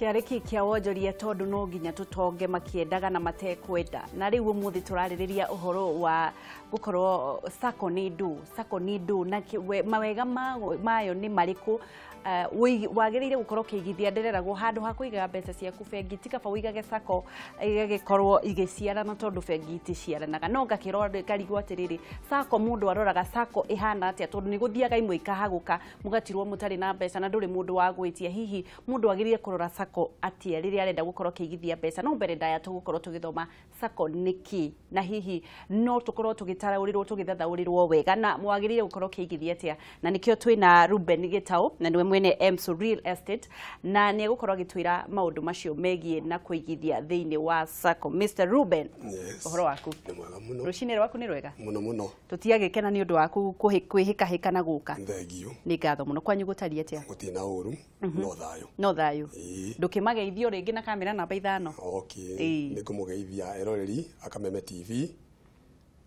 Kĩarĩ kĩ kĩa wonjoria tondũ no nginya tũtonge makĩendaga na matekwenda. Na rĩu ũmũthĩ tũrarĩrĩria ũhoro wa gũkorwo sacco nĩ ndũ, sacco nĩ ndũ na mawega mayo nĩ marĩkũ. Wagĩrĩire gũkorwo ũkĩigithia, ndĩreragwo handũ ha kũigaga mbeca ciaku bengi ti kaba ũigage sacco igagĩkorwo igĩciarana tondũ bengi iticiaranaga. No ngakĩrora ngarigwo atĩrĩrĩ, sacco mũndũ aroraga sacco ĩhana atĩa tondũ nĩ gũthiaga imwe ikahagũka mũgatirwo mũtarĩ na mbeca na ndũrĩ mũndũ wa gwĩtia. Hihi mũndũ agĩrĩire kũrora sacco atĩa rĩrĩa arenda gũkorwo akĩigithia mbeca? No mbere ndaya tũgũkorwo tũgĩthoma sacco nĩ kĩ na hihi no tũkorwo tũgĩtaraũrĩrwo tũgĩthathaũrĩrwo wega na mwagĩrĩire gũkorwo ũkĩigithia atĩa. Na nĩkĩo twĩna Ruben Gĩtaũ na nĩwe mwene Emso Real Estate na nĩ egũkorwo agĩtwĩra maũndũ macio megiĩ na kũigithia thĩinĩ wa sacco. Mr Ruben, Yes. ũhoro waku? Nĩ mwega mũno. Rũcinĩ rwaku nĩ rwega? Mũno mũno. Tũtiagĩkena nĩ ũndũ waku kwĩhĩkahĩka na gũka. Thengiũ. Nĩ ngatho mũno. Kwanyu gũtariĩ atĩa? Gũtirĩ na ũru, no thayũ. No thayũ. Ĩĩ. Ndũkĩmageithio rĩngĩ na kamera namba 5. Okay. Ĩĩ. Nĩ ngũmũgeithia eroreri a Kameme TV.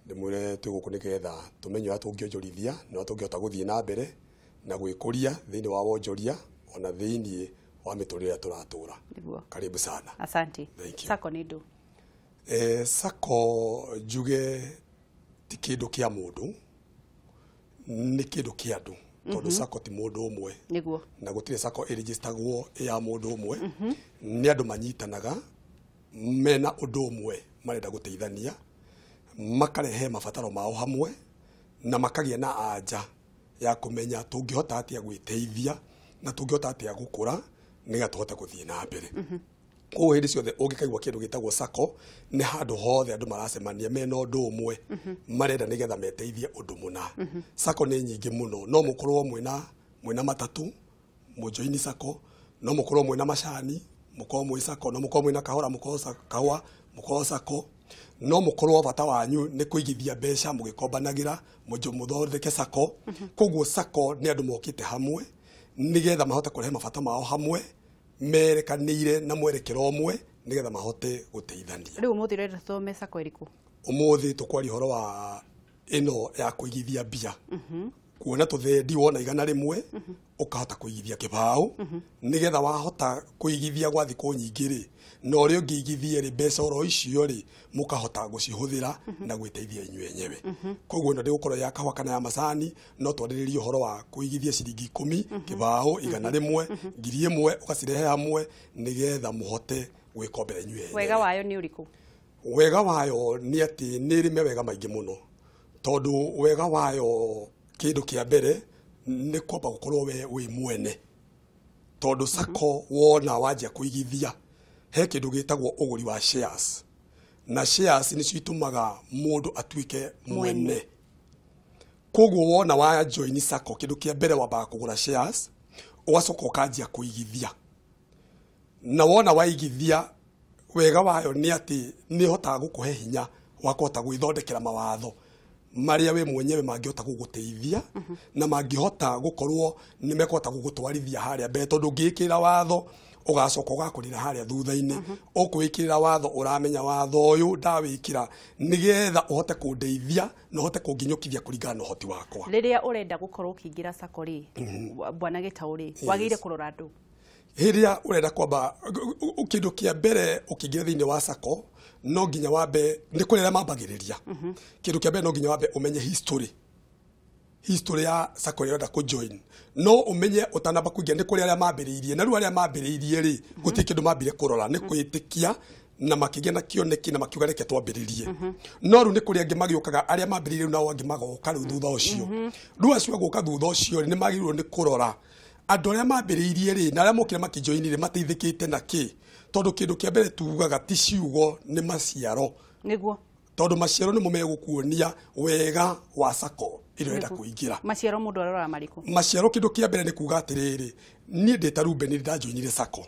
Ndĩmwĩre twĩ gũkũ nĩgetha tũmenye ũrĩa tũngĩonjorithia na ũrĩa tũngĩhota gũthiĩ na mbere na gwĩkũria thĩinĩ wa wonjoria ona thĩinĩ wa mĩtũrĩre ĩrĩa tũratũra. Nĩguo. Karibu sana. Asante. Thank you. Sacco nĩ ndũ? Sacco njuge ti kĩndũ kĩa mũndũ, nĩ kĩndũ kĩa andũ tondũ sacco ti mũndũ ũmwe. Nĩguo. Na gũtirĩ sacco ĩrĩgistagwo ya mũndũ ũmwe. Nĩ andũ manyitanaga mena ũndũ ũmwe marenda gũteithania, makarehe mabataro mao hamwe na makagĩa na anja ya kũmenya tũngĩhota atĩa gwĩteithia na tũngĩhota atĩa gũkũra nĩgetha tũhote gũthiĩ na mbere. Koguo hĩndĩ ciothe ũngĩkaigua kĩndũ gĩtagwo sacco nĩ handũ hothe andũ maracemania mena ũndũ ũmwe marenda nĩgetha meteithie ũndũ mũna. Sacco nĩ nyingĩ mũno, no mũkorwo mwĩna matatũ mũjoini sacco, no mũkorwo mwĩna macani mũkorwo mwĩ sacco, no mũkorwo mwĩna kahũa mũkorwo kahũa mũkorwo sacco, no mũkorwo bata wanyu nĩ kũigithia mbeca mũgĩkombanagĩra mũthondeke sacco. Koguo sacco nĩ andũ mokĩte hamwe nĩgetha mahote kũrehe mabata mao hamwe merekanĩire na mwerekero ũmwe nĩgetha mahote gũteithania. Rĩu ũmũthĩ ũrenda tũthome sacco ĩrĩkũ? Ũmũthĩ tũkwaria ũhoro wa ĩno ya kũigithia mbia. Kuona tũthendi wona 100 ũkahota kũigithia kĩbaũ nĩgetha wahota kũigithia gwa thikũ nyingĩ rĩ, na ũrĩa ũngĩigithie rĩ mbeca oro icio rĩ mũkahota gũcihũthĩra na gwĩteithia inyuĩ enyewe. Koguo ĩno ndĩgũkorwo ya kahũa kana ya macani, no twarĩrĩrie ũhoro wa kũigithia ciringi 10, kĩbaũ 100, 1000 ũgacirehe hamwe nĩgetha mũhote gwĩkombera inyuĩ enyewe. Wega wayo nĩ ũrĩkũ? Wega wayo nĩ atĩ nĩ ĩrĩ mawega maingĩ mũno, tondũ wega wayo kĩndũ kĩa mbere nĩ kwamba gũkorwo we wĩ mwene, tondũ sacco wona wanjia kũigithia he kĩndũ gĩtagwo ũgũri wa shares, na shares nĩcio itũmaga mũndũ atuĩke mwene. Koguo wona wa join sacco kĩndũ kĩa mbere wambaga kũgũra shares, ũgacoka ũkanjia kũigithia, na wona waigithia wega wayo nĩ atĩ nĩ ĩhotaga gũkũhe hinya wa kũhota gwĩthondekera mawatho marĩa we mwenyewe mangĩhota gũgũteithia na mangĩhota gũkorwo nĩ mekũhota gũgũtwarithia harĩa mbere, tondũ ũngĩĩkĩrĩra watho ũgacoka ũgakũrĩra harĩa thutha-inĩ. Ũkwĩkĩrĩra watho ũramenya watho ũyũ ndawĩkĩra nĩgetha ũhote kũndeithia na ũhote kũnginyũkithia kũringana na ũhoti wakwa. Rĩrĩa ũrenda gũkorwo ũkĩingĩra sacco rĩ, bwana Gĩtaũ rĩ, wagĩrĩire kũrora andũ? Rĩrĩa ũrenda kwamba kĩndũ kĩa mbere ũkĩingĩra thĩinĩ wa sacco no nginya wambe nĩ kũrĩ arĩa mambagĩrĩria. Kĩndũ kĩa mbere no nginya wambe ũmenye history ya sacco ĩrĩa ũrenda kũjoin, no ũmenye ũtanamba kũingĩra nĩ kũrĩ arĩa mambĩrĩirie, na rĩu arĩa mambĩrĩirie rĩ gũtirĩ kĩndũ mambire kũrora, nĩ kwĩtĩkia na makĩgĩa na kĩoneki na makiuga reke twambĩrĩrie. No rĩu nĩ kũrĩ angĩ magĩũkaga arĩa mambĩrĩirie rĩu nao angĩ magoka rĩu thutha ũcio. Rĩu acio agũka thutha ũcio rĩ nĩ magĩrĩirwo nĩ kũrora andũ arĩa mambĩrĩirie rĩ na arĩa mokire makĩjoini rĩ mateithĩkĩte na kĩ, tondũ kĩndũ kĩa mbere tugaga ti ciugo nĩ maciaro. Nĩguo. Tondũ maciaro nĩmo megũkuonia wega wa sacco ĩrĩa ũrenda kũingĩra. Maciaro mũndũ aroraga marĩkũ? Maciaro kĩndũ kĩa mbere nĩ kuga atĩrĩrĩ, niĩ ndĩ ta Ruben nĩ ndajoinire sacco,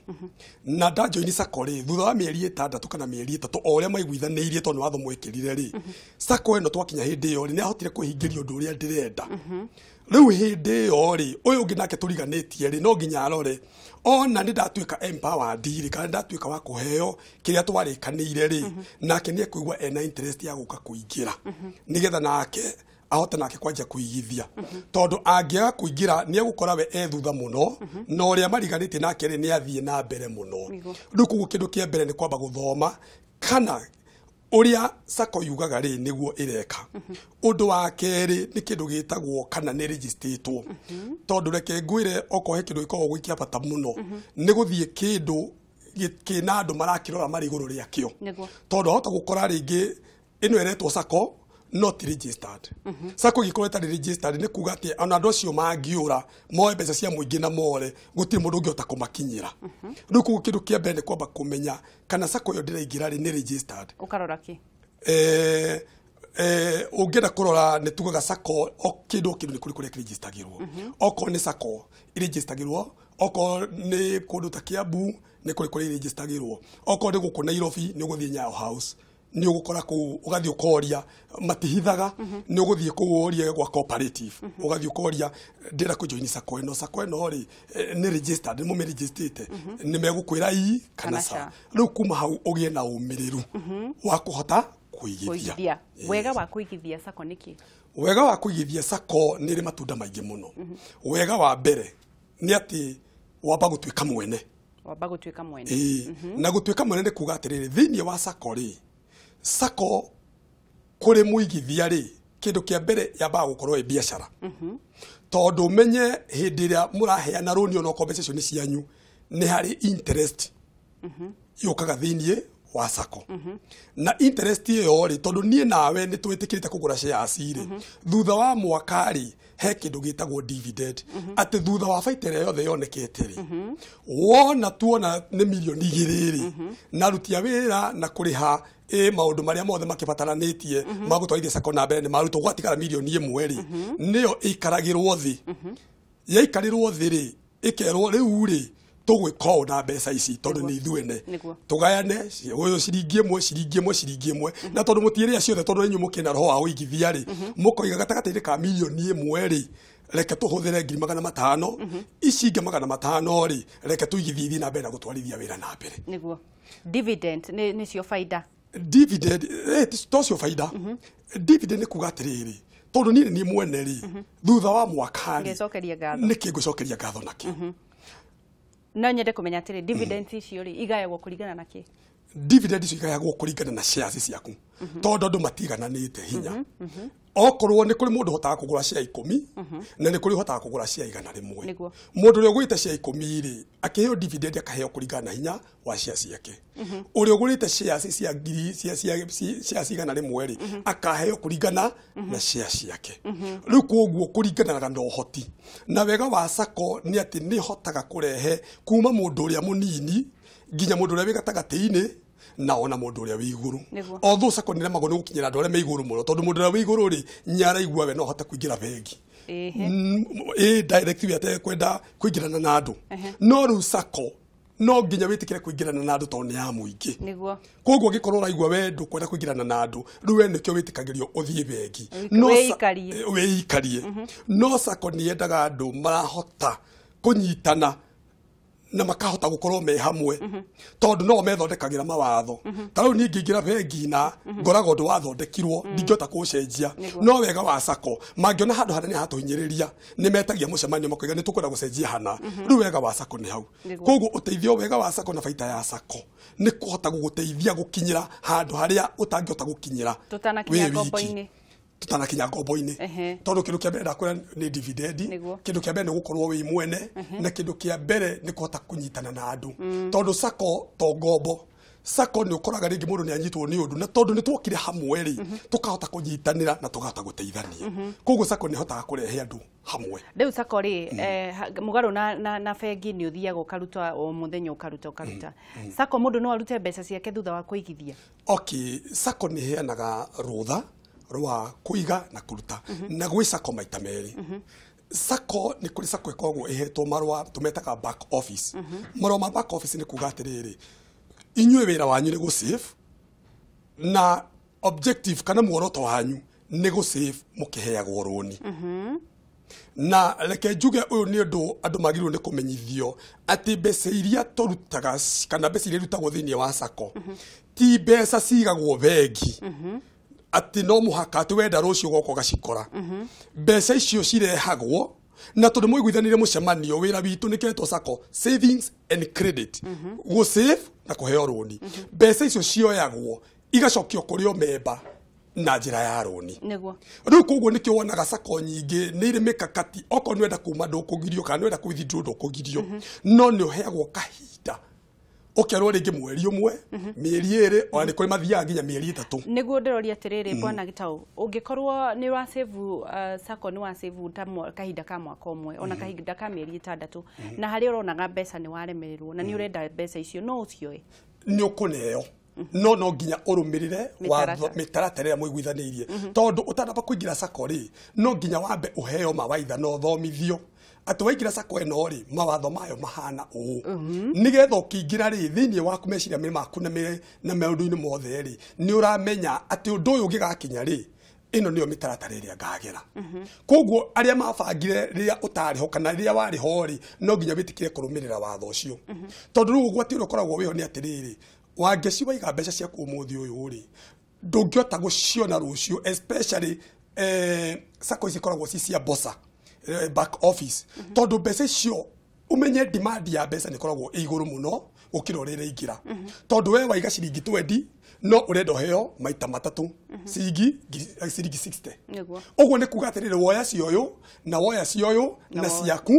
na ndajoini sacco rĩ thutha wa mĩeri 6 kana mĩeri 3 o ũrĩa maiguithanĩirie tondũ nĩ watho mwĩkĩrire rĩ, sacco ĩno twakinya hĩndĩ ĩyo rĩ nĩ ahotire kũhingĩria ũndũ ũrĩa ndĩrenda. Rĩu hĩndĩ ĩyo rĩ ũyũ ũngĩ nake tũriganĩtie rĩ no nginya arore ona nĩ ndatuĩka empowered rĩ kana ndatuĩka wa kũheo kĩrĩa twarĩkanĩire rĩ, nake nĩ ekũigua ena interest ya gũka kũingĩra nĩgetha nake ahote nake kwanjia kũigithia tondũ angĩaga kũingĩra nĩ egũkora we e thutha mũno na ũrĩa mariganĩtie nake rĩ nĩ athiĩ na mbere mũno. Rĩu koguo kĩndũ kĩa mbere nĩ kwamba gũthoma kana ũrĩa sacco yugaga rĩ nĩguo ĩreka. Ũndũ wa kerĩ nĩ kĩndũ gĩtagwo kana nĩ registĩtwo, tondũ reke ngwĩre okorwo he kĩndũ gĩkoragwo gĩ kĩa bata mũno nĩ gũthiĩ kĩndũ kĩna andũ marakĩrora marĩ igũrũ rĩakĩo, tondũ ahota gũkora rĩngĩ ĩno ĩretwo sacco no ti registered. Sacco ĩngĩkorwo ĩtarĩ registered nĩ kuga atĩ ona andũ acio mangĩũra moe mbeca cia mũingĩ na more gũtirĩ mũndũ ũngĩhota kũmakinyĩra. Rĩu koguo kĩndũ kĩa mbere nĩ kwamba kũmenya kana sacco ĩyo ndĩraingĩra rĩ nĩ registered. Ũkarora kĩ? Ũngĩenda kũrora nĩ tugaga sacco o kĩndũ nĩ kũrĩ kũrĩa kĩrĩgistagĩrwo. Okorwo nĩ sacco ĩrĩgistagĩrwo, okorwo nĩ kũndũ ta Kiambu nĩ kũrĩ kũrĩa ĩrĩgistagĩrwo, okorwo nĩ gũkũ Nairobi nĩ ũgũthiĩ Nyayo House nĩ ũgũkora kũu ũgathiĩ ũkoria matihithaga, nĩ ũgũthiĩ kũu ũrie gwa cooperative ũgathiĩ ũkoria ndĩrenda kũjoin sacco ĩno, sacco ĩno rĩ nĩ registered, nĩ mũmĩrĩgistĩte, nĩ megũkwĩra ii kana ca. Rĩu kuma hau ũgĩe na ũmĩrĩru wa kũhota kũigithia. Wega wa kũigithia sacco nĩ kĩ? Wega wa kũigithia sacco nĩ ĩrĩ matunda maingĩ mũno. Wega wa mbere nĩ atĩ wamba gũtuĩka mwene. Wamba gũtuĩka mwene. Na gũtuĩka mwene nĩ kuga atĩrĩrĩ, thĩinĩ wa sacco rĩ, sacco kũrĩ mũigithia rĩ, kĩndũ kĩa mbere yambaga gũkorwo ĩ biacara. Tondũ ũmenye hĩndĩ ĩrĩa mũraheana rũni onokorwo mbeca icio nĩ cianyu, nĩ harĩ interest yũkaga thĩinĩ wa sacco. Na interest ĩyo rĩ, tondũ niĩ nawe nĩ twĩtĩkĩrĩte kũgũra shares rĩ, thutha wa mwaka rĩ, he kĩndũ gĩtagwo dividend, atĩ thutha wa baita ĩrĩa yothe yonekete rĩ, wona tuona nĩ mirioni 2 rĩ, na aruti a wĩra na kũrĩha maũndũ marĩa mothe makĩbataranĩtie ma gũtwarithia sacco na mbere nĩ marutwo, gwatigara mirioni 1 rĩ, nĩyo ĩikaragĩrwo thĩ. Yaikarĩrwo thĩ rĩ, ĩkerwo rĩu rĩ tũgwĩka ũũ na mbeca ici tondũ nĩ ithuene tũgayane ũyũ ciringi 1 ciringi 1 ciringi 1, na tondũ mũtiĩrĩa ciothe tondũ inyuĩ mũkĩna roho wa ũigithia rĩ, mũkoiga gatagatĩ-inĩ ka mirioni 1 rĩ, reke tũhũthĩre 500,000, ici ingĩ 500 rĩ, reke tũigithie ithiĩ na mbere na gũtwarithia wĩra na mbere. Nĩguo dividend nĩcio baida. Dividend tocio baida. Dividend nĩ kuga atĩrĩrĩ, tondũ niĩ nĩ mwene rĩ, thutha wa mwaka rĩ nĩkĩ ngũcokeria ngatho nakĩo? No nyende kũmenya atĩrĩ, dividend icio rĩ igayagwo kũringana na kĩ? Dividend icio igayagwo kũringana na shares ciaku, tondũ andũ matigananĩte hinya. Okorwo nĩ kũrĩ mũndũ ũhotaga kũgũra share 10 na nĩ kũrĩ ũhotaga kũgũra share 100. Mũndũ ũrĩa ũgũrĩte share 10 rĩ, akĩheo dividend akaheo kũringana na hinya wa share ciake. Ũrĩa ũgũrĩte shares cia ngiri cia shares 100 rĩ, akaheo kũringana na share ciake. Rĩu koguo kũringanaga na ũhoti. Na wega wa sacco nĩ atĩ nĩ ĩhotaga kũrehe kuma mũndũ ũrĩa mũnini nginya mũndũ ũrĩa wĩ gatagatĩ-inĩ na ona mũndũ ũrĩa wĩ igũrũ. Although sacco nĩ ĩremagwo nĩ gũkinyĩra andũ arĩa me igũrũ mũno, tondũ mũndũ ũrĩa wĩ igũrũ rĩ, nĩaraigua we no ahote kũingĩra bengi direct we atekwenda kũingĩrana na andũ. No rĩu sacco no nginya wĩtĩkĩre kũingĩrana na andũ tondũ nĩ ya mũingĩ. Koguo ũngĩkorwo ũraigua we ndũkwenda kũingĩrana na andũ, rĩu we nĩkĩo wĩtĩkagĩrio ũthiĩ bengi wĩikarie. No sacco nĩ yendaga andũ marahota kũnyitana na makahota gũkorwo me hamwe, tondũ no methondekagĩra mawatho. Ta rĩu niĩ ngĩingĩra bengi na ngoragwo ũndũ wathondekirwo ndingĩhota kũũcenjia. No wega wa sacco mangĩona handũ hanene hatũhinyĩrĩria nĩ metagia mũcemanio makoiga nĩ tũkwenda gũcenjia hana. Rĩu wega wa sacco nĩ hau. Koguo ũteithio wega wa sacco na baita ya sacco nĩ kũhota gũgũteithia gũkinyĩra handũ harĩa ũtangĩhota gũkinyĩra tũtanakinya ngombo-inĩ. Tutanakinya ngombo-inĩ, tondũ kĩndũ kĩa mbere ndakwĩra nĩ dividend, kĩndũ kĩa mbere nĩ gũkorwo wĩ mwene, na kĩndũ kĩa mbere nĩ kũhota kũnyitana na andũ. Tondũ sacco to ngombo, sacco nĩ ũkoraga rĩngĩ mũndũ nĩ anyitwo nĩ ũndũ, na tondũ nĩ twokire hamwe rĩ, tũkahota kũnyitanĩra na tũkahota gũteithania. Koguo sacco nĩ ĩhotaga kũrehe andũ hamwe. Rĩu sacco rĩ, mũgarũ na bengi nĩ ũthiaga ũkaruta o mũthenya ũkaruta. Sacco mũndũ no arute mbeca ciake thutha wa kũigithia? Okay, sacco nĩ ĩheanaga rũtha rwa kũiga na kũruta, na gwĩ sacco maita merĩ. Sacco nĩ kũrĩ sacco ĩkoragwo ĩhetwo marũa tũmetaga back office. Marũa ma back office nĩ kuga atĩrĩrĩ, inyuĩ wĩra wanyu nĩ gũ-save, na objective kana muoroto wanyu nĩ gũ-save mũkĩheagwo rũni. Na reke njuge ũyũ nĩ ũndũ andũ magĩrĩirwo nĩ kũmenyithio atĩ mbeca iria tũrutaga kana mbeca iria irutagwo thĩinĩ wa sacco ti mbeca cigagwo bengi. Atĩ no mũhaka atĩ wenda rũciũ goka ũgacikora. Mbeca icio cirehagwo na tondũ mũiguithanĩrie mũcemanio. Wĩra witũ nĩ kĩretwo sacco savings and credit, gũ save na kũheo rũni. Mbeca icio cioyagwo igacokio kũrĩ o memba na njĩra ya rũni. Rĩu koguo nĩkĩo wonaga sacco nyingĩ nĩ irĩ mĩkakati. Okorwo nĩ wenda kuma ndũkũgirio, kana nĩ wenda kũ withdraw ndũkũgirio, no nĩ ũheagwo kahinda, ũkerwo rĩngĩ mweri ũmwe, mĩeri 2, ona nĩ kũrĩ mathiaga nginya mĩeri 3. Nĩguo ndĩroria atĩrĩrĩ, bwana Gĩtaũ, ũngĩkorwo nĩ wa save sacco, nĩ wa save ta kahinda ka mwaka ũmwe, ona kahinda ka mĩeri 6, na harĩa ũronaga mbeca nĩ waremererwo na nĩ ũrenda mbeca icio, no ũcioe? Nĩ ũkũneo, no nginya ũrũmĩrĩre watho, Mĩtaratara. mĩtaratara ĩrĩa mũiguithanĩirie, tondũ ũtanamba kũingĩra sacco rĩ, no nginya wambe ũheo mawaitha na ũthomithio atĩ waingĩra sacco ĩno rĩ, mawatho mayo mahana ũũ, nĩgetha ũkĩingĩra rĩ, thĩinĩ waku meciria maku na maũndũ-inĩ mothe rĩ, nĩ ũramenya atĩ ũndũ ũyũ ũngĩgakinya rĩ, ĩno nĩyo mĩtaratara ĩrĩa ngagera. Koguo arĩa mabangire rĩrĩa ũtarĩ ho kana rĩrĩa warĩ ho rĩ, no nginya wĩtĩkĩre kũrũmĩrĩra watho ũcio, tondũ rĩu ũgwati ũrĩa ũkoragwo wĩho nĩ atĩrĩrĩ, wangeci, waiga mbeca ciaku ũmũthĩ ũyũ rĩ, ndũngĩhota gũciona rũciũ, especially sacco ici ikoragwo ci cia mboca, back office, tondũ mbeca icio umenye demand ya mbeca nĩ ĩkoragwo ĩ igũrũ mũno gũkĩra ũrĩa ĩraingĩra, tondũ we waiga ciringi 20 no ũrenda ũheo maita matatũ ciringi ciringi 60. Ũguo nĩ kuga atĩrĩrĩ, woya cioyũ na woya cioyũ na ciaku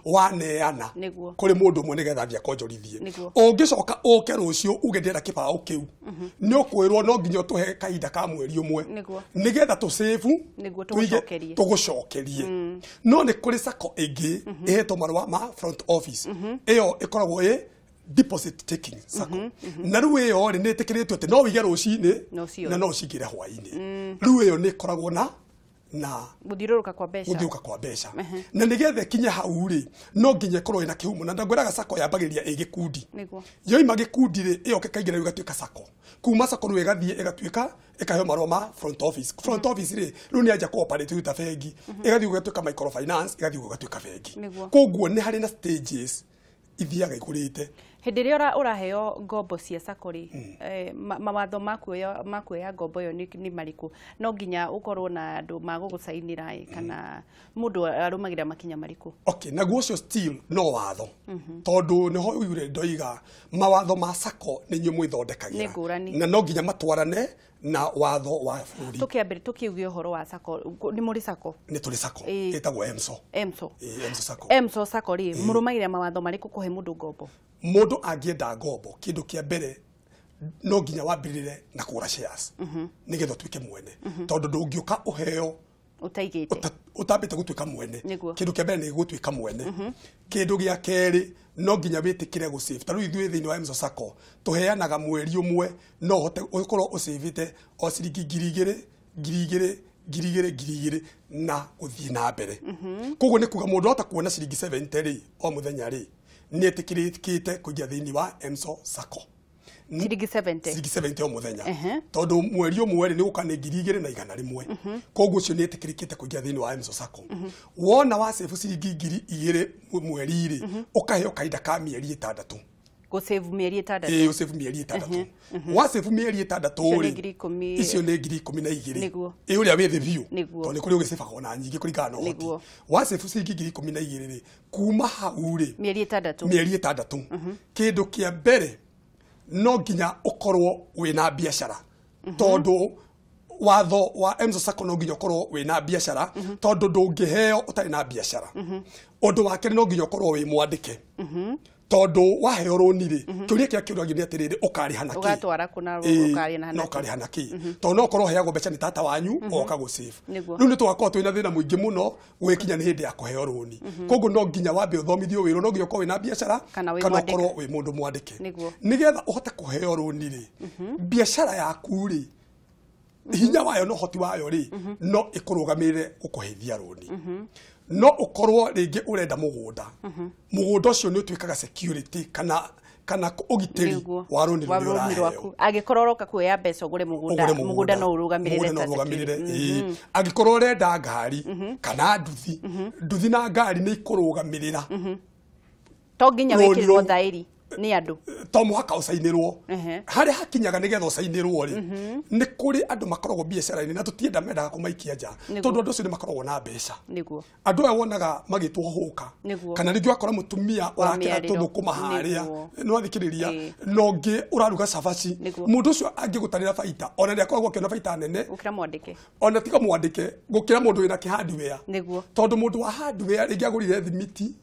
waneana kũrĩ mũndũ ũmwe nĩgetha athiĩ akonjorithie. Ũngĩcoka ũke rũciũ uge ndĩrenda kĩbaũ kĩu, nĩ ũkwĩrwo no nginya ũtũhe kahinda ka mweri ũmwe nĩgetha tũsave Tũgũcokerie. Tũgũcokerie. No nĩ kũrĩ sacco ĩngĩ ĩhetwo marũa ma front office, ĩyo ĩkoragwo ĩ deposit taking sacco, na rĩu ĩyo rĩ, nĩ ĩtĩkĩrĩtio atĩ no wĩige rũcinĩ Na ũcioe. na no ũcingĩre hwaĩ-inĩ. Rĩu ĩyo nĩ ĩkoragwo na Gũthiũrũrũka kwa mbeca. Gũthiũka kwa mbeca, na nĩgetha ĩkinye hau rĩ, no nginya ĩkorwo ĩna kĩhumo, na ndangwĩraga sacco yambagĩrĩria ĩ gĩkundi. Yoima gĩkundi rĩ, ĩyoka ĩkaingĩra rĩu ĩgatuĩka sacco. Kuma sacco rĩu ĩgathiĩ ĩgatuĩka ĩkaheo marũa ma front office. Front office rĩ, rĩu nĩ anja cooperate rĩu ta bengi, ĩgathiĩ gũgatuĩka microfinance, ĩgathiĩ gũgatuĩka bengi. Koguo nĩ harĩ na stages ithiaga ikũrĩte. Hĩndĩ ĩrĩa ũraheo ngombo cia sacco rĩ, mawatho ma kuoya ngombo ĩyo nĩ marĩkũ? No nginya ũkorwo na andũ magũgũcainĩra ĩ, kana mũndũ arũmagĩrĩra makinya marĩkũ? Okay, naguo ũcio still no watho, tondũ nĩho ũiguire ndoiga mawatho ma sacco nĩ inyuĩ mwĩthondekagĩra. Nĩ ngũrani. Na no nginya matwarane na watho wa bũrũri. Tũkĩambĩrĩria tũkiuge ũhoro wa sacco, nĩ mũrĩ sacco? Nĩ tũrĩ sacco ĩtagwo EMSO. EMSO. Ĩĩ, EMSO sacco. EMSO sacco rĩ, mũrũmagĩrĩra mawatho marĩkũ kũhe mũndũ ngombo? Mũndũ angĩenda ngombo, kĩndũ kĩa mbere no nginya wambĩrĩre na kũgũra shares nĩgetha ũtuĩke mwene, tondũ ndũngĩũka ũheo ũtaigĩte ũtambĩte gũtuĩka mwene. Kĩndũ kĩa mbere nĩ gũtuĩka mwene. Kĩndũ gĩa kerĩ, no nginya wĩtĩkĩre gũ save. Ta rĩu ithuĩ thĩinĩ wa EMSO sacco tũheanaga mweri ũmwe no ũhote ũkorwo ũcĩvĩte o ciringi 2,000, 2,000, 2,000, 2,000 na gũthiĩ na mbere. Koguo nĩ kuga mũndũ ahota kuona ciringi 70 rĩ, o mũthenya rĩ, nĩ etĩkĩrĩkĩte kũingĩra thĩinĩ wa EMSO sacco. Ciringi 70? Ciringi 70 o mũthenya, tondũ mweri ũmwe rĩ, nĩ gũka nĩ 2,100. Koguo ũcio nĩ etĩkĩrĩkĩte kũingĩra thĩinĩ wa EMSO sacco. Wona wa save ciringi 2,000 mweri rĩ, ũkaheo kahinda ka mĩeri 6. Gũsave mĩeri 6? Ĩĩ, ũsave mĩeri 6. Wa save mĩeri 6 Icio nĩ rĩ, 10,000. Icio nĩ 12,000. Ĩ ũrĩa wĩ thĩ biũ, tondũ nĩ kũrĩ ũgĩcĩbaga ona nyingĩ kũringana na ũhoti. Wa save ciringi 12,000 rĩ, kuma hau rĩ, Mĩeri 6. Mĩeri 6, kĩndũ kĩa mbere no nginya ũkorwo wĩna biacara, tondũ watho wa EMSO sacco no nginya ũkorwo wĩna biacara, tondũ ndũngĩheo ũtarĩ na biacara. Ũndũ wa kerĩ, no nginya ũkorwo wĩ mwandĩke, tondũ waheo rũni rĩ, kĩũria kĩrĩa kĩũragio nĩ atĩrĩrĩ, ũkarĩha na kĩ? Ũgatwara kũ na Ĩĩ, ũkarĩha na na kĩ? Ũkarĩha na kĩ, tondũ no ũkorwo ũheagwo mbeca nĩ tata wanyu oka gũsave. Rĩu nĩ tũgakorwo twĩna thĩna mũingĩ mũno gwĩkinya nĩ hĩndĩ ya kũheo rũni. Koguo no nginya wambe ũthomithio wĩrwo no nginya ũkorwo wĩna biacara Kana wĩ kana mwandĩke. ũkorwo wĩ mũndũ mwandĩke, nĩgetha ũhote kũheo rũni rĩ, biacara yaku rĩ, hinya wayo na ũhoti wayo rĩ, no ĩkũrũgamĩrĩre gũkũheithia rũni. No ũkorwo rĩngĩ ũrenda mũgũnda, mũgũnda ũcio nĩ ũtuĩkaga security kana ũgitĩri wa rũni Wa rũrĩa rũni ũraheo. Rwaku, angĩkorwo ũroka kuoya mbeca ũgũre mũgũnda, Ũgũre. Mũgũnda no ũrũgamĩrĩre Mũgũnda no ta ũrũgamĩrĩre, security. ĩĩ. Angĩkorwo ũrenda ngari kana nduthi, nduthi na ngari nĩ ikũrũgamĩrĩra To nginya rũni wĩkĩrĩrwo rũu. thaĩri. Nĩ andũ to mũhaka ũcainĩrwo. Harĩa hakinyaga nĩgetha ũcainĩrwo rĩ, nĩ kũrĩ andũ makoragwo biacara-inĩ na tũtienda mendaga kũmaikia nja, tondũ andũ acio nĩ makoragwo na mbeca. Andũ aya wonaga magĩtwo hũka, kana rĩngĩ wakora mũtumia ũrakĩra tũthũkũma harĩa nĩ wathikĩrĩria, na ũngĩ ũraruga cabaci. Mũndũ ũcio angĩgũtarĩra baita, ona nĩ akoragwo akĩona baita nene gũkĩra mwandĩke, ona tiga mwandĩke, gũkĩra mũndũ wĩna kĩhardware. Tondũ mũndũ wa hardware rĩngĩ agũrire thimiti,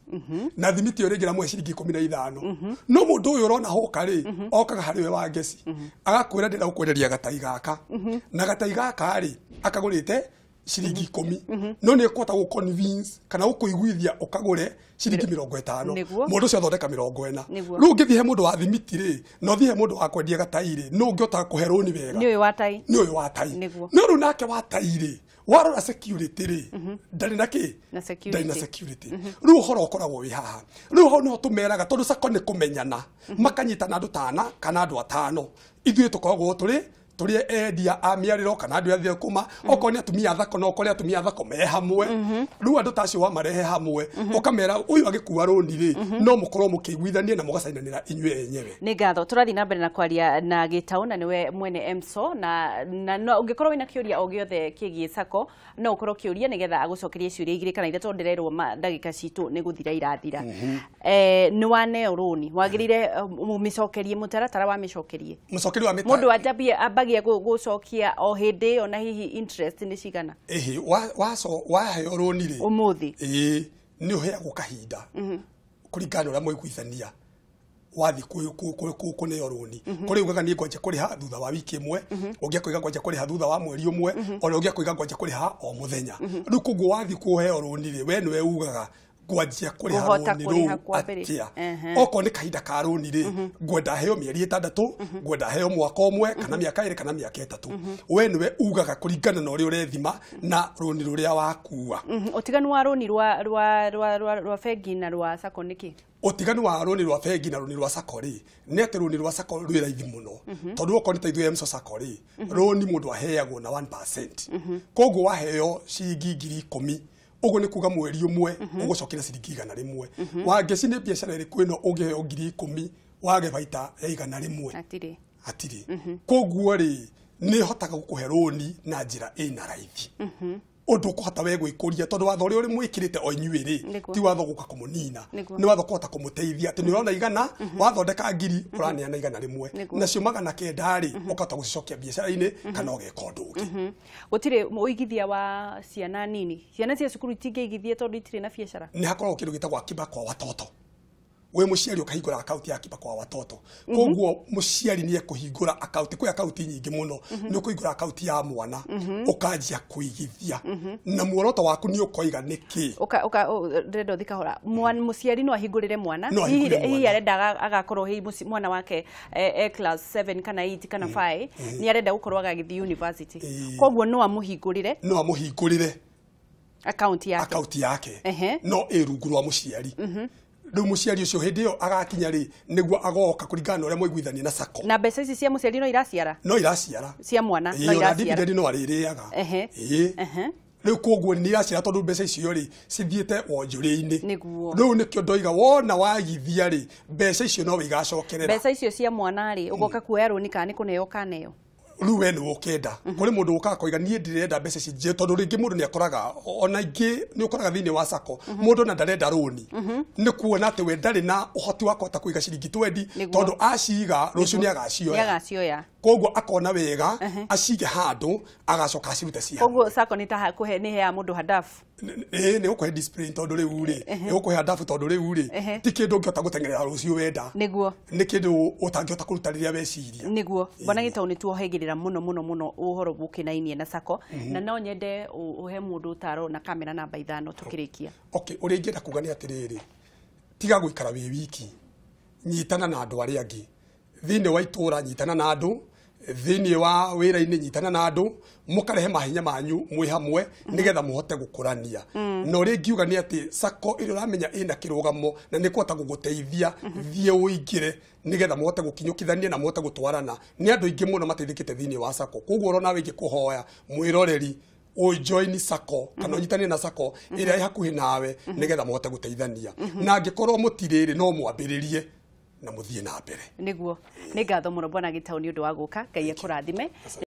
na thimiti ĩyo rĩngĩ ramũhe ciringi 15. No mũndũ ũyũ ũrona hũka rĩ, okaga harĩ we wa ngeci agakwĩra ndĩrenda gũkwenderia gatai gaka, na gatai gaka rĩ akagũrĩte ciringi 10, no nĩ ekũhota gũ-convince kana gũkũiguithia ũkagũre ciringi 50. Mũndũ ũcio athondeka 40. Rĩu ũngĩthiĩ he mũndũ wa thimiti rĩ, na ũthiĩ he mũndũ wa kwendia gatai rĩ, no ũngĩhota kũhe rũni wega nĩ ũyũ wa tai. Nĩ ũyũ wa tai. No rĩu nake wa tai rĩ, warora security rĩ, ndarĩ na kĩ, ndarĩ na security. Rĩu ũhoro ũkoragwo wĩ haha. Rĩu hau nĩho tũmeraga, tondũ sacco nĩ kũmenyana, makanyitana andũ tana kana andũ atano. Ithuĩ tũkoragwo tũrĩ endia a mĩarĩro kana andũ a thũkũma, okorwo nĩ atumia a thako, no ũkore atumia a thako me hamwe. Rĩu andũ ta acio wamarehe hamwe, ũkamera ũyũ agĩkua rũni rĩ, no mũkorwo mũkĩiguithania na mũgacainanĩra inyuĩ enyewe. Nĩ ngatho. Tũrathiĩ na mbere na kwaria na Gĩtaũ, na nĩwe mwene MSO, na ũngĩkorwo wĩna kĩũria o gĩothe kĩgiĩ sacco, no ũkorwo ũkĩũria nĩgetha agũcokerie ciũria 2 kana 3, tondũ ndĩrerwo ndagĩka citũ nĩ gũthira irathira. Nĩ waneo rũni, wagĩrĩire mũmĩcokerie, mũtaratara wa mĩcokerie. Mũcokerie wa mĩtaratara. Mũndũ anjambie ambagia gũcokia o hĩndĩ ĩyo, na hihi interest nĩ cigana? Ĩhĩ, waheo rũni rĩ ũmũthĩ, ĩĩ, nĩ ũheagwo kahinda kũringana na ũrĩa mwaiguithania wathiĩ kũneo rũni. Kũrĩ ugaga niĩ ngwanja kũrĩha thutha wa wiki ĩmwe, ũngĩ akoiga ngwanja kũrĩha thutha wa mweri ũmwe, ona ũngĩ akoiga ngwanja kũrĩha o mũthenya. Rĩu koguo wathiĩ kũheo rũni rĩ, we nĩwe ugaga ngwanjia kũrĩha rũni rũu atĩa. Okorwo nĩ kahinda ka rũni rĩ, ngwenda heo mĩeri 6, ngwenda heo mwaka ũmwe, kana mĩaka 2, kana mĩaka 3. We nĩwe ugaga kũringana na ũrĩa ũrethima na rũni rũrĩa wakua. Ũtiganu wa rũni rwa bengi na rwa sacco nĩ kĩ? Ũtiganu wa rũni rwa bengi na rũni rwa sacco rĩ, nĩ atĩ rũni rwa sacco rwĩ raithi mũno. Tondũ okorwo nĩ ta ithuĩ MSO sacco rĩ, rũni mũndũ aheagwo na 1%. Koguo waheo ciringi 10,000, ũguo nĩ kuga mweri ũmwe ũgũcokera ciringi 100. Wangeci nĩ biacara ĩrĩkũ ĩno ũngĩheo 10,000 wage baita ya 100? Hatirĩ. Koguo rĩ, nĩ ĩhotaga gũkũhe rũni na njĩra ĩna raithi. Ũndũ ũkũhota we gwĩkũria, tondũ watho ũrĩa ũrĩmwĩkĩrĩte o inyuĩ rĩ, ti watho gũka kũmũnina, nĩ watho kũhota kũmũteithia. Atĩ nĩ ũrona 100, wathondeka 1,000, ũraneana 100, nacio 900 rĩ, ũkahota gũcicokia biacara-inĩ kana ũgeka ũndũ ũngĩ. Gũtirĩ ũigithia wa ciana nini? Ciana cia cukuru itingĩigithia tondũ itirĩ na biacara? Nĩ hakoragwo kĩndũ gĩtagwo akiba kwa watoto. We mũciari ũkahingũra akaunti ya akiba kwa watoto. Koguo mũciari nĩ ekũhingũra akaunti, kwĩ akaunti nyingĩ mũno, nĩ ũkũhingũra akaunti ya mwana, ũkanjia kũigithia. Na muoroto waku nĩ ũkoiga nĩ kĩ? Ndĩrenda ũthiĩ kahora. Mũciari no ahingũrĩre mwana, hihi arenda agakorwo hihi mwana wake e class 7 kana 8 kana 5, nĩ arenda gũkorwo agagĩthiĩ university. Koguo no amũhingũrĩre? No amũhingũrĩre akaunti yake. Akaunti yake. No ĩ rungu rwa mũciari. Rĩu mũciari ũcio hĩndĩ ĩyo agakinya rĩ, nĩguo agoka kũringana na ũrĩa mwaiguithania na sacco. Na mbeca ici cia mũciari no iraciara? No iraciara. Cia mwana no iraciara. Dividend no arĩrĩaga. Ĩĩ. Rĩu koguo nĩ iraciara tondũ mbeca icio rĩ cithiĩte wonjoria-inĩ. Rĩu nĩkĩo ndoiga wona wagithia rĩ, mbeca icio no igacokerera. Mbeca icio cia mwana rĩ, ũgoka kuoya rũni kana nĩ kũneo kaneo? Rĩu we nĩwe ũkenda. Kũrĩ mũndũ ũkaga koiga niĩ ndirenda mbeca ici njĩ, tondũ rĩngĩ mũndũ nĩ akoraga, ona ingĩ nĩ ũkoraga thĩinĩ wa sacco, mũndũ ona ndarenda rũni. Nĩ kuona atĩ we ndarĩ na ũhoti wa kũhota kũiga ciringi 20, tondũ aciga rũciũ nĩ agacioya. Koguo akona wega acige handũ agacoka acirute cia. Koguo sacco nĩ ta kũhe, nĩ heaga mũndũ hadafu. Ĩĩ, nĩ gũkũhe discipline, tondũ rĩu rĩ, nĩ gũkũhe hadafu, tondũ rĩu rĩ, ti kĩndũ ũngĩhota gũteng'erera rũciũ wenda. Nĩguo. Nĩ kĩndũ ũtangĩhota kũruta rĩrĩa weciria. Nĩguo. Bwana Gĩtaũ, nĩ tuohĩgĩrĩra mũno mũno mũno ũhoro gũkĩnainie na sacco, na no nyende ũhe mũndũ ũtaro na kamera namba 5 tũkĩrĩkia. Okay, ũrĩa ingĩenda kuga nĩ atĩrĩrĩ, tiga gũikara wĩ wiki, nyitana na andũ arĩa angĩ. Thĩinĩ wa itũũra nyitana na andũ, thĩinĩ wa wĩra-inĩ nyitana na andũ, mũkarehe mahinya manyu mwĩ hamwe nĩgetha mũhote gũkũrania. Na ũrĩa ingiuga nĩ atĩ sacco ĩrĩa ũramenya ĩna kĩrũgamo na nĩ kũhota gũgũteithia, thiĩ ũingĩre nĩgetha mũhote gũkinyũkithania na mũhote gũtwarana. Nĩ andũ aingĩ mũno mateithĩkĩte thĩinĩ wa sacco. Koguo ũrona wĩngĩ kũhoya mwĩroreri ũjoin sacco kana ũnyitane na sacco ĩrĩa ĩ hakuhĩ nawe nĩgetha mũhote gũteithania. Na angĩkorwo mũtirĩ rĩ, no mwambĩrĩrie. Na mũthiĩ na mbere. Nĩguo, nĩ ngatho mũno Bwana Gĩtaũ nĩ ũndũ wa gũka. Ngai akũrathime.